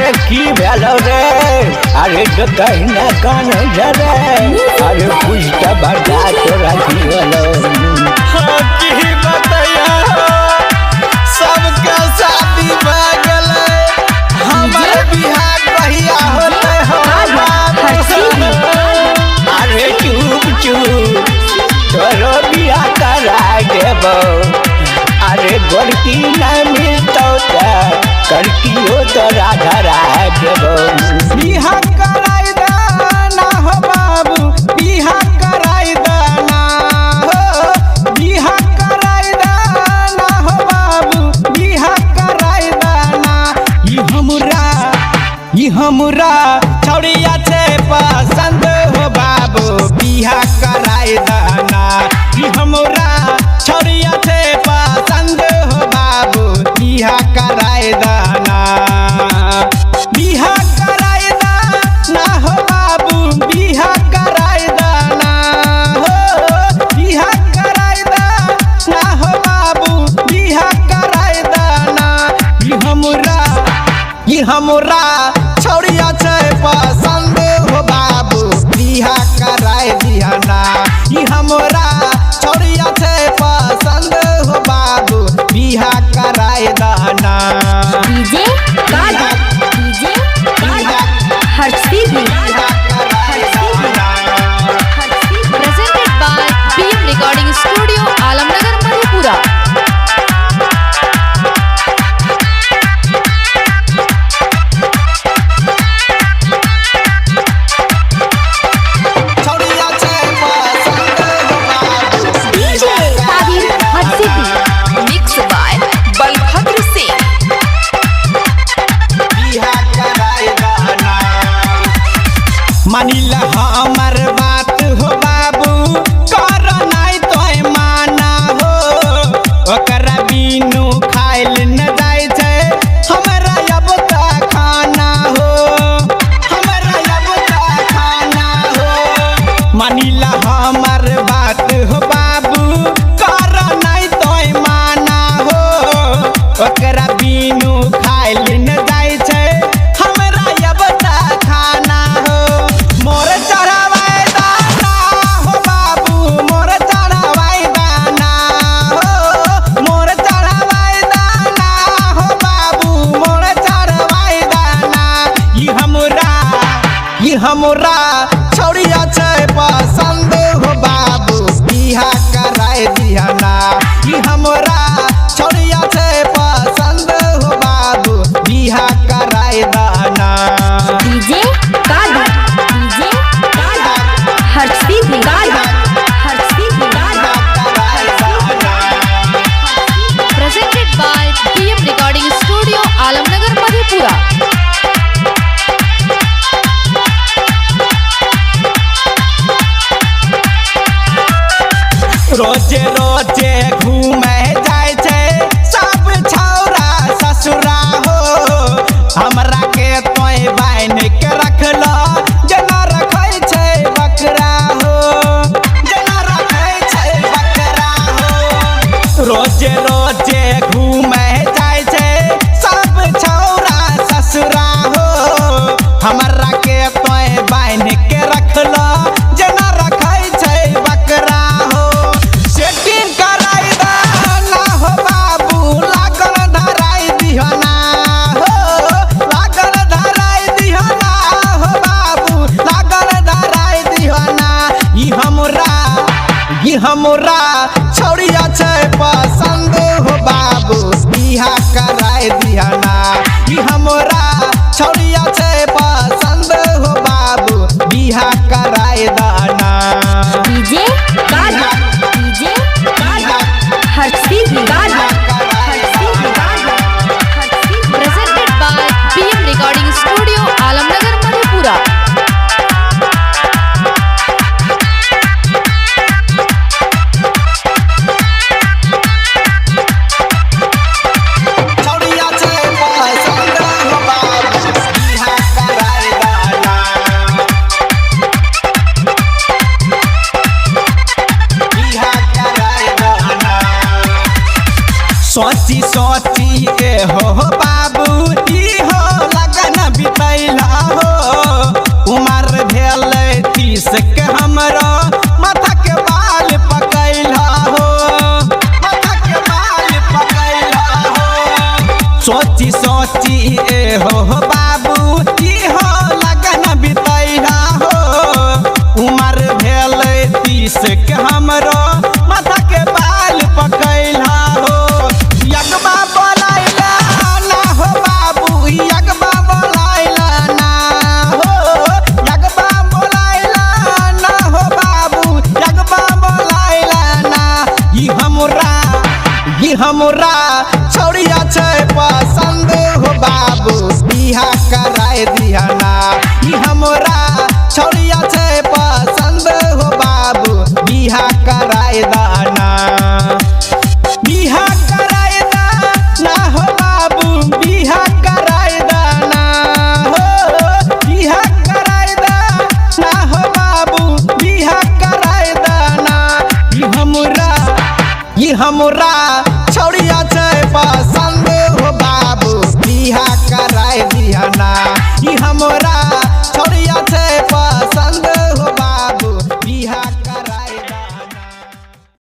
अरे की भेलो रे, अरे तो कहीं कान रे, अरे कुछ तो बता तोरा की होलो। हाँ, की बतैया, सबके शादी भऽ गेलै, हमर बियाह कहिया होतै हो बाबू? अरे चुप चुप, तोरो बियाह करा देबो। अरे गोरकी नहीं मिलतौ तऽ करकियो तोरा धरा देबो। बियाह कराय दाना हो बाबू, बियाह कराय दाना हो, बियाह कराय दाना हो बाबू, बियाह कराय दाना। ई हमरा, ई हमरा छौड़िया छै पसंद हो बाबू, बियाह कराय दाना। ई हमरा छौड़िया छै पसंद हो बाबू, बियाह कराय दाना। बियाह कराय दाना हो बाबू, बियाह कराय दाना हो, बियाह कराय दाना हो बाबू, बियाह कराय दाना। ई हमरा, ई हमरा छौड़िया छै पसंद हो बाबू, बियाह कराय दिहना। ई हमरा छौड़िया छै पसंद हो बाबू, बियाह कराय दाना। डीजे कादा, डीजे कादा, हर्षिदी, बियाह कराय दाना। Presented by PM Recording Studio, Alamnagar, Madhepura. छौड़िया छै पसंद हो बाबू, डीजे ताबिर हर्षिदी। Mixed by Balbhadra Singh. बियाह कराय दाना। मानिला हमर बात हो बाबू, कर नाय तोय माना हो, ओकरा बिनु खाइल न जाय छै हमरा अब त खाना हो, हमरा अब त खाना हो। मानिला हमर बात हो बाबू, कर नाय तोय माना हो, ओकरा बिनु खाइल न जाय छै हमरा अब त खाना हो। मोर चढ़ावाय दाना हो बाबू, मोर चढ़ावाय दाना हो, मोर चढ़ावाय दाना हो बाबू, मोर चढ़ावाय दाना। ई हमरा, ई हमरा छौड़िया छै पसंद हो बाबू, बियाह कराय दिहना। ई हमरा छौड़िया छै पसंद हो बाबू, बियाह कराय दाना। डीजे कादा, डीजे कादा, हर्षिदी, कादा, हर्षिदी, कादा। Presented by PM Recording Studio, Alamnagar, Madhepura. रोजे रोजे घूमे जाय छै सब छौरा ससुरा हो, हमरा के तोय बान्हि के रखलो जेना रखै छै बकरा हो, जेना रखै छै बकरा हो। रोजे रोजे घूमे जाय छै सब छौरा ससुरा हो, हमरा के तोय बान्हि के रखलो जेना रखै छै बकरा हो। सेटिंग कराय दाना हो बाबू, लागल धराय दिहना हो, लागल धराय दिहना हो बाबू, लागल धराय दिहना। ई हमरा, ई हमरा छौड़िया छै पसंद हो बाबू, बियाह कराय दिहना। ई हमरा छौड़िया छै पसंद हो बाबू, बियाह कराय दाना। डीजे कादा, डीजे कादा, हर्षिदी, कादा, हर्षिदी, कादा, हर्षिदी। Presented by PM Recording Studio, Alamnagar, Madhepura. छौड़िया छै पसंद हो बाबू, बियाह कराय दाना। बियाह कराय दाना। सोची सोची के हो बाबू, ई हो लगन। पकैला हो। उमर भेल 30 के हमरो माथा के बाल पकैला हो, माथा के बाल पकैला हो। सोची सोची ए हो बाबू ई हो लगन बितैला हो। उमर भेल 30 के हमरो माथा के बाल पकैला हो। यगबा बोलैला ना हो बाबू, यगबा बोलैला ना हो, यगबा बोलैला ना हो बाबू, यगबा बोलैला ना। ई हमरा, ई हमरा छौड़िया छै पसंद हो बाबू, बिहा कराय दिहा ना। ई हमरा छौड़िया छै पसंद हो बाबू, बिहा कराय दाना। बिहा कराय ना हो बाबू, बिहा कराय दाना हो, बिहा कराय ना हो बाबू, बिहा कराय दाना। ई हमरा, ई हमरा छौड़िया छै पसंद।